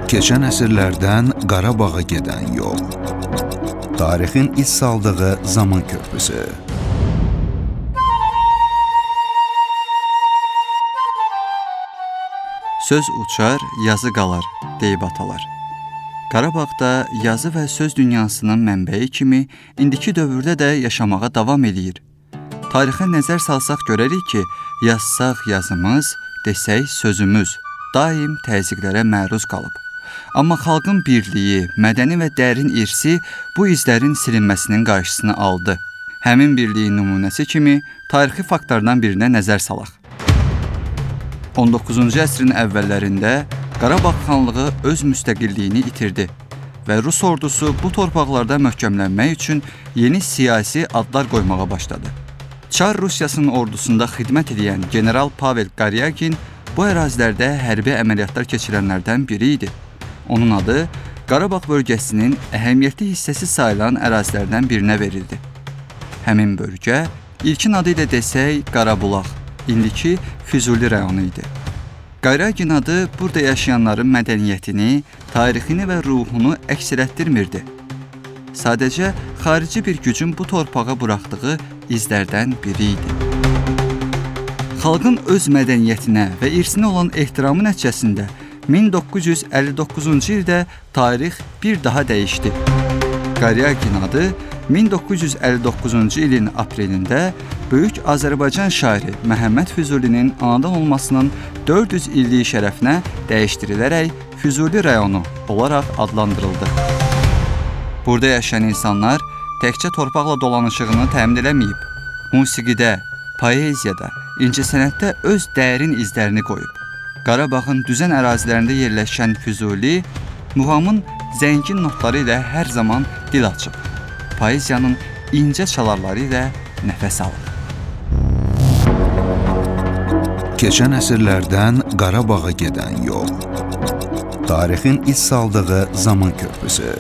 Keçən əsrlərdən Qarabağa gedən yol. Tarixin iz saldığı zaman körpüsü. Söz uçar, yazı qalar, deyib atalar. Qarabağda yazı və söz dünyasının mənbəyi kimi indiki dövrdə də yaşamağa davam eləyir. Tarixə nəzər salsaq görərik ki, yazsaq yazımız, desək sözümüz daim təzyiqlərə məruz qalıb. Amma xalqın birliyi, mədəni və dərin irsi bu izlərin silinməsinin qarşısını aldı. Həmin birliyin nümunəsi kimi tarixi faktlardan birinə nəzər salaq. 19-cu əsrin əvvəllərində Qarabağ xanlığı öz müstəqilliyini itirdi və Rus ordusu bu torpaqlarda möhkəmlənmək üçün yeni siyasi adlar qoymağa başladı. Çar Rusiyasının ordusunda xidmət edən general Pavel Karyagin bu ərazilərdə hərbi əməliyyatlar keçirənlərdən biri idi. Onun adı Qarabağ bölgəsinin əhəmiyyətli hissəsi sayılan ərazilərdən birinə verildi. Həmin bölgə ilkin adı ilə desək Qarabulaq, indiki Füzuli rayonu idi. Karyagin adı burada yaşayanların mədəniyyətini, tarixini və ruhunu əks etdirmirdi. Sadəcə xarici bir gücün bu torpağa buraxdığı izlərdən biri idi. Xalqın öz mədəniyyətinə və irsinə olan ehtiramı nəticəsində 1959-cu ildə tarix bir daha dəyişdi. Karyagin adı 1959-cu ilin aprelində böyük Azərbaycan şairi Məhəmməd Füzulinin anadan olmasının 400 illiyi şərəfinə dəyişdirilərək Füzuli rayonu olaraq adlandırıldı. Burada yaşayan insanlar təkcə torpaqla dolanışığını təmin eləməyib, musiqidə, poeziyada, incəsənətdə öz dərin izlərini qoyub. Qarabağın düzən ərazilərində yerləşən Füzuli, muğamın zəngin notları ilə hər zaman dil açıb, poeziyanın incə çalarları ilə nəfəs alıb. Keçən əsrlərdən Qarabağa gedən yol. Tarixin iz saldığı zaman körpüsü.